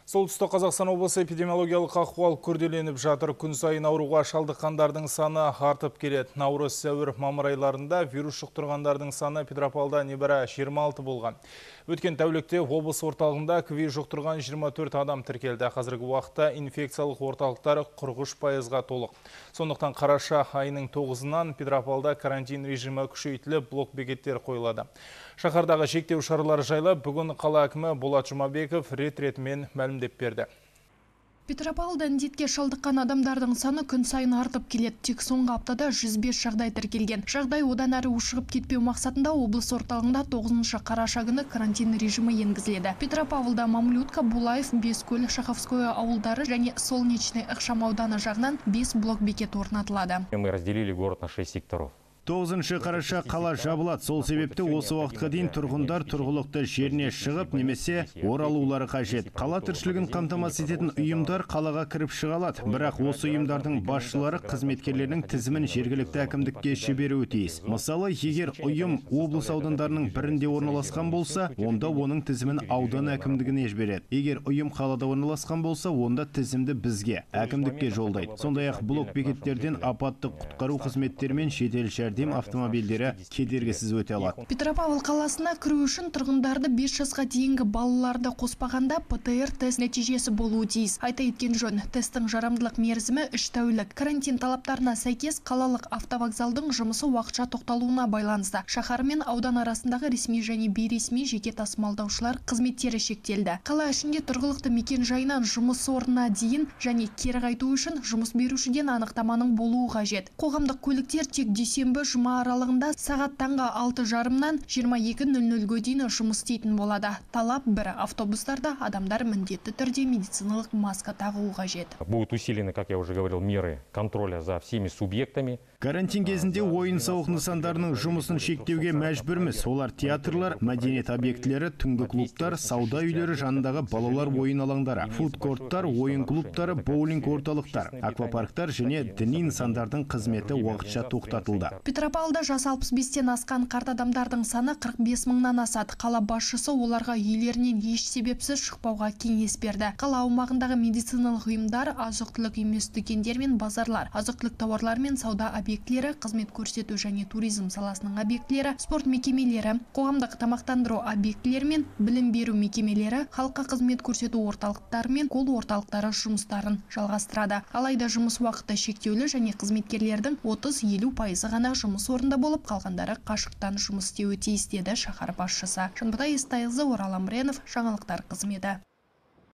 Солтүстік Қазақстан облысы эпидемиологиялық ахуал күрделеніп жатыр. Күн сайын ауруға шалдыққандардың саны артып келеді. Наурыз, сәуір, мамыр айларында вирус жұқтырғандардың саны Петропавлда небәрі 26 болған. Өткен тәулікте облыс орталығында КВИ жұқтырған 24 адам тіркелді. Қазіргі уақытта инфекциялық орталықтар 43%-ға толық. Сондықтан қараша айының 9-ынан Петропавлда карантин режимі күшейтіліп, блок бекеттер қойылады. Шаһардағы шектеу шаралары жайлы бүгін қала әкімі Болат Жұмабеков рет-ретімен мәлімдеп берді. Петропавлда індетке шалдыққан адамдардың саны күн сайын артып келеді. Тек соңғы аптада 105 жағдай тіркелген. Жағдай одан әрі ушығып кетпеу мақсатында облыс орталығында 9 қараша күні карантин режимі енгізіледі. Петропавлда Мамлютка, Булаев, Бескөл, Шаховское ауылдары және Солнечный ықшам ауданы жағынан 5 блок бекет орнатылады. Мы разделили город на 6 секторов. 9 қараша қала жабылады. Сол себепті осы уақытқа дейін тұрғындар тұрғылықты жеріне шығып немесе оралулары қажет. Қала тіршілігін қамтамасыз ететін ұйымдар қалаға кіріп шыға алады. Бірақ осы ұйымдардың басшылары қызметкерлерінің тізімін жергілікті әкімдікке жіберуі тиіс. Мысалы, егер ұйым облыс аудандарының бірінде орналасқан болса, онда оның тізімін аудан әкімдігіне жібереді. Егер ұйым қалада орналасқан болса, онда тізімді бізге, әкімдікке жолдайды. Сондай-ақ блок бекеттерден апаттық құтқару қызметтері мен жедел жәрдем автомобильдері кедергісіз өте алады. Петропавл қаласына кіру үшін тұрғындарды 5 жасқа дейінгі балаларды қоспағанда ПТР тест нәтижесі болуы тиіс. Айта кеткен жөн, тесттің жарамдылық мерзімі 3 тәулік. Карантин талаптарына сәйкес қалалық автовокзалдың жұмысы уақытша тоқталуына байланысты. Шаһар мен аудан арасындағы ресми және бейресми жеке тасымалдаушылар қызметтері шектелді. Қала ішінде тұрғылықты мекен жайынан жұмыс орнына дейін және кері қайту үшін жұмыс берушіден анықтаманың болуы қажет. Қоғамдық көліктер тек дүйсенбі жұма аралығында сағат таңғы 6:30-нан 22:00-ге дейін жұмыс істейтін болады. Талап бір: автобустарда адамдар міндетті түрде медициналық маска тағуы қажет. Будут усилены, как я уже говорил, меры контроля за всеми субъектами. Карантин кезінде ойын-сауық нысандарының жұмысын шектеуге мәжбүрміз. Олар театрлар, мәдениет объектілері, түнгі клубтар, сауда үйлері жанындағы балалар ойын алаңдары, фудкорттар, ойын клубтары, боулинг орталықтар, аквапарктар және діни нысандардың қызметі уақытша тоқтатылды. Петропавлда жасы 65-тен асқан қарт адамдардың саны 45 мыңнан асады. Қала басшысы оларға үйлерінен еш себепсіз шықпауға кеңес берді. Қала аумағындағы медициналық ұйымдар, азық-түлік емес дүкендер мен базарлар, азық-түлік тауарлары мен сауда объектілері, қызмет көрсету және туризм саласының объектілері, спорт мекемелері, қоғамдық тамақтандыру объектілері мен білім беру мекемелері, халыққа қызмет көрсету орталықтары мен колл орталықтары жұмыстарын жалғастырады. Алайда жұмыс уақыты шектеулі және қызметкерлердің 30-50% ғана жұмыс орнында болып, қалғандары қашықтан жұмыс істеуі тиіс, деді шаһар басшысы. Жанбота Естайқызы, Орал Амренов, жаңалықтар қызметі.